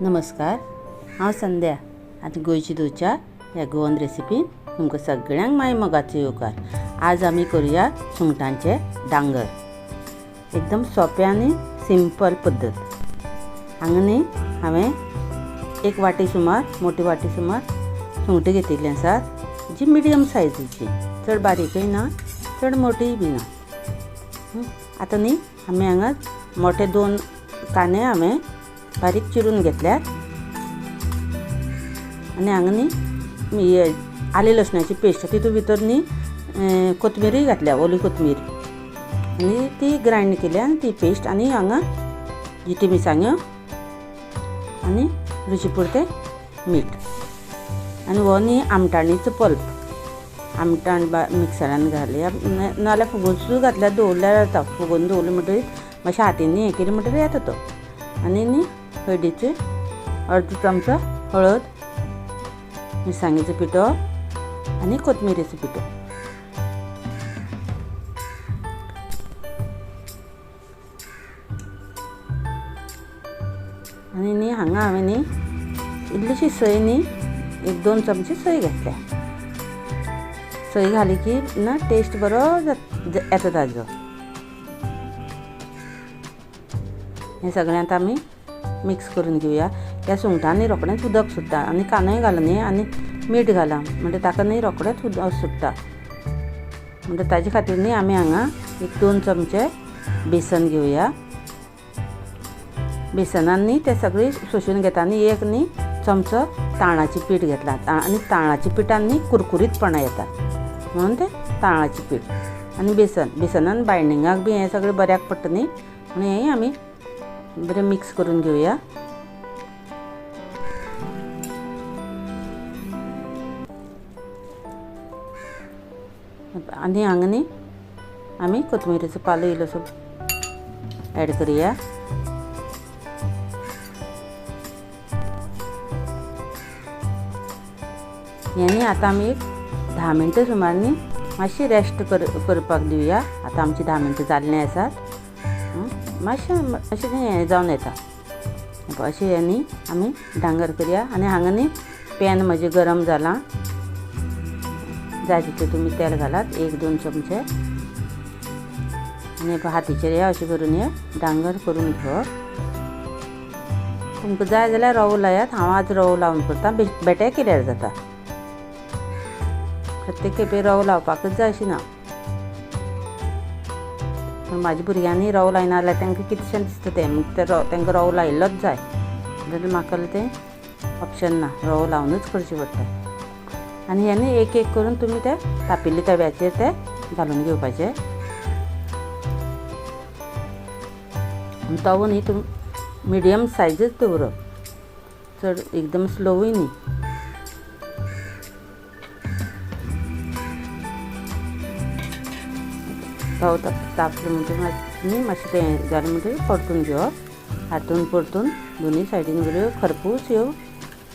नमस्कार, हांव संध्या आनी गोंयची दोच्या ह्या गोवन रेसिपीन तुमकां सगळ्यांक माय मोगाचो येवकार. आज आमी करूया सुंगटांचे डांगर, एकदम सोंपें आनी सिंपल पद्दत. हांगा न्ही हांवें एक वाटी सुमार, मोटी वाटी सुमार सुंगटां घेतिल्लीं आसात, जी मिडियम सायजीची, चड बारीकय ना चड मोटीय बी ना. आतां न्ही आमी हांगा मोठे 2 कांदे हांवें बारीक चिरून घेतल्यात आनी हांगा न्ही आले लसणाची पेस्ट, तितूंत भितर न्ही कोथमिरूय घातल्या, ओली कोथमीर, आनी ती ग्रायंड केल्या आनी ती पेस्ट, आनी हांगा जिती मिरसांग्यो आनी रुची पुरतें मीठ, आनी हो न्ही आमटाणीचो पल्प, आमटाण मिक्सरान घालया, नाजाल्यार फुगोवन सुद्दां घातल्यार दवरल्यार जाता. फुगोवन दवरलें म्हणटकीर मातशें हातीन हें केलें म्हणटकीर येता तो. आनी न्ही हळदीचे अर्द चमचो हळद, मिरसांगेचो पिठो आनी कोथमिरेचो पिठो. आनी न्ही हांगा हांवें न्ही इल्लीशी सय न्ही 1-2 चमचे सय घातल्या. सय घाली की ना टेस्ट बरो येता ताजो. हें सगळें आतां आमी मिक्स करून घेवया. त्या सुंगटांनी रोखडेंच उदक सुट्टा आनी कांदोय घाला न्ही आनी मीठ घाला म्हणटा ताका न्ही रोखडेंच उदक सुट्टा. म्हणटा ताजे खातीर न्ही आमी हांगा 1-2 चमचे बेसन घेवया. बेसनान न्ही तें सगळें सोशून घेता. आनी एक न्ही चमचो तांदळाचें पीठ घेतलां आनी तांदळाच्या पिठान न्ही कुरकुरीतपणा येता म्हणून तें तांदळाचें पीठ आनी बेसन. बेसनान बायंडिंगाक बी हें सगळें बऱ्याक पडटा न्ही, म्हणून हेंय आमी बरें मिक्स करून घेवया. आनी हांगा न्ही आमी कोथमिरेचो पालो इल्लोसो एड करुया. हें न्ही आतां आमी एक 10 मिनटां सुमार न्ही मातशी रेस्ट करपाक दिवया. आतां आमची 10 मिनटां जाल्लीं आसात, मातशें अशें हें जावन येता. अशें हें न्ही आमी डांगर करया. आनी हांगा न्ही पॅन म्हजें गरम जालां, जाय तितलें तुमी तेल घालात, 1-2 चमचे. आनी हातीचेर हे अशें करून हे डांगर करून घेवप. तुमकां जाय जाल्यार रवो लायात, हांव आज रवो लावन करता, बेटे केल्यार जाता. प्रत्येक खेपे रवो लावपाकच जाय अशें ना, पूण म्हाज्या भुरग्यांनी रवो लायना जाल्यार तांकां कितशें दिसता तें, मागीर तांकां रवो लायिल्लोच जाय. जाल्यार म्हाका तें ऑप्शन ना, रवो लावनूच करचें पडटा. आनी हें न्ही एक एक करून तुमी ते तापिल्ले तव्याचेर ते घालून घेवपाचे. तवो न्ही तुमी मिडियम सायजच दवरप, चड एकदम स्लोवूय न्ही. तवो तापलो म्हणटकीर न्ही मातशें तें जालें म्हणटकीर परतून घेवप. हातून परतून दोनूय सायडीन बऱ्यो खरपूस ह्यो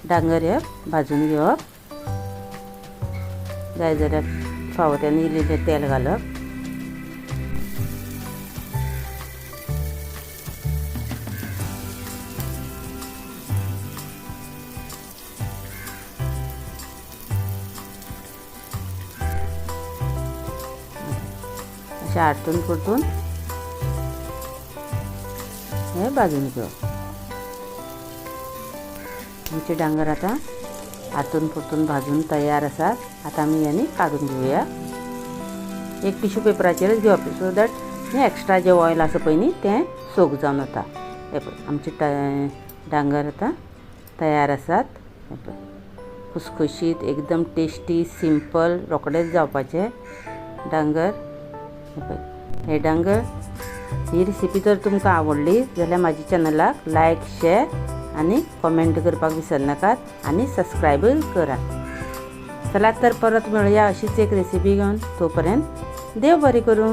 डांगर हे भाजून घेवप. जाय जाल्यार फावो तेन्ना इल्लें इल्लें तेल घालप. अशें आरतून परतून हें भाजून घेवप. आमचे डांगर आतां आरतून परतून भाजून तयार आसात. आतां आमी हें न्ही काडून घेवया. एक टिश्यू पेपराचेरच घेवप, सो that हें एक्स्ट्रा जें ऑयल आसा पळय न्ही तें सोक जावन वता. हें पळय आमचे डांगर आतां तयार आसात. हें पळय खुसखुशीत, एकदम टेस्टी, सिंपल, रोखडेच जावपाचे डांगर. हें पळय हे डांगर. ही रेसिपी जर तुमकां आवडली जाल्यार म्हाज्या चॅनलाक लायक, शेर आनी कॉमेंट करपाक विसरनाकात आनी सबस्क्रायबूय करात. चला तर परत मेळुया अशीच एक रेसिपी घेवन. तोपर्यंत देव बरें करूं.